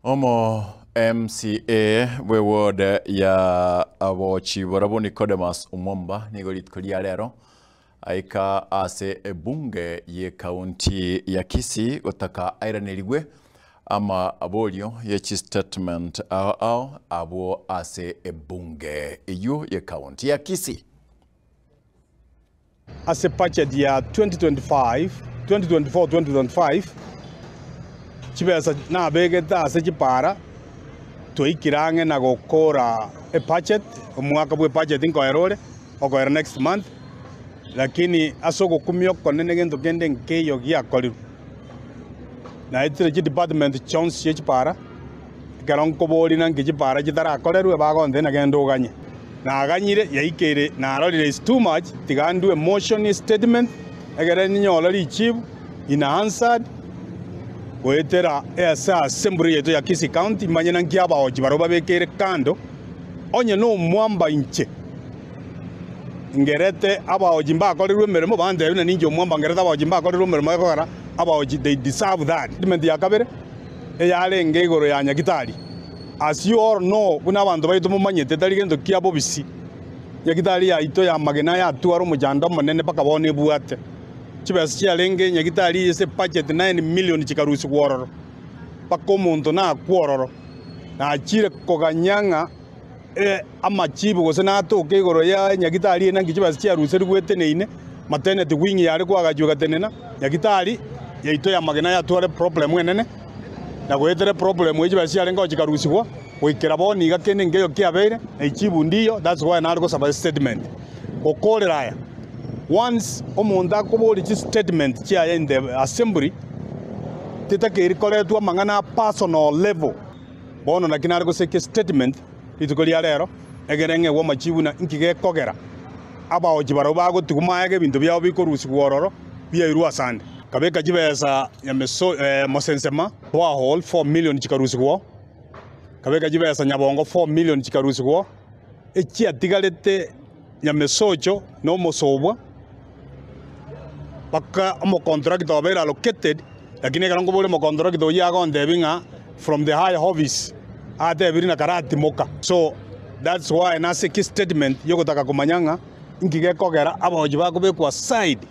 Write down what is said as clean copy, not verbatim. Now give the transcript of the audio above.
Omo MCA bwe ward ya Abochi barabwo Nicodemus Omwamba nigo rituko ria rero aika ase ebunge ye county ya Kisii gotaka airanerigwe amaborio ye chistatement ao ao abwo ase ebunge eyio ye county ya Kisii. Ase budget ya 2025, 2024-2025, chibesa nabegete ase chipara twaikire ang'e na gokora ebudget, omwaka bwe budget nkoera ore, okoera next month, lakini ase ogokumia okonene gento kende nkeiyo giakorirwe. Naetire chidepartment chionsi chie chipara, Ekero nkoboria naki chipara chitarakorerwe, bagontebia nagende oganye. Naganyire, yaikeire, narorire is too much, tiga ndue motion statement, egere ninyore richibu in answered goetera ase assembly yaito ya Kisii County, manye naki abaochi barabwo babekeire kando, onye nomwamba inche ngerete abaochi mbakorerwe emeremo, bantebie buna ninche omwamba ngerete abaochi mbakorerwe emeremo ekogera abaochi they deserve that. Statement ya kabere. eyarenge igoro ya Nyagitari. As you all know, buna abanto baito momanyete, tari gento kia bobisi. Nyagitari yaito y'amagena yatwara omochando omonene mpaka bono ebwate. Chibesa chiarenge Nyagitari eye ase budget 9 million chikarusigwa ororo mpaka omonto nakwe ororo. Nachire koganya ng'a amachibu gose natoke igoro ya Nyagitari eye naki chibesa chiaruserigwe eteneine, maternity wing yare koagachwa egatenena, Nyagitari yaito y'amagena yatware problem enene, na goetera eproblem eye chibesa chiarenge oo chikarusigwa, goikera bono iga kende nkeiyo kiabeire, na echibu ndiyo, that's why nare gosaba estatement. Gokorera aya, once omonto akoboria chistatement chiaye in the assembly, tetakeiri koretwa amang'ana a personal level. Bono naki nare gosekia estatement rituko ria rero, egere ng'egwe amachibu buna inki gekogera abaochi barabwo bagotigwa maega ebinto biabo bikorusigwa ororo biairwe asande. Nkabeka chibesa nyameso mosensema borehole 4 million chikarusigwa, nkabeka chibesa nyabongo 4 million chikarusigwa, echiatigarete nyamesocho na omosobwa mpaka omocontractor obeire allocated, lakini ekero nkoboria omocontractor oyio agontebia ng'a from the higher office atebirie na karatimoka. So that's why naseki statement yogotaka komanya ng'a inki gekogera abaochi bakobekwa aside.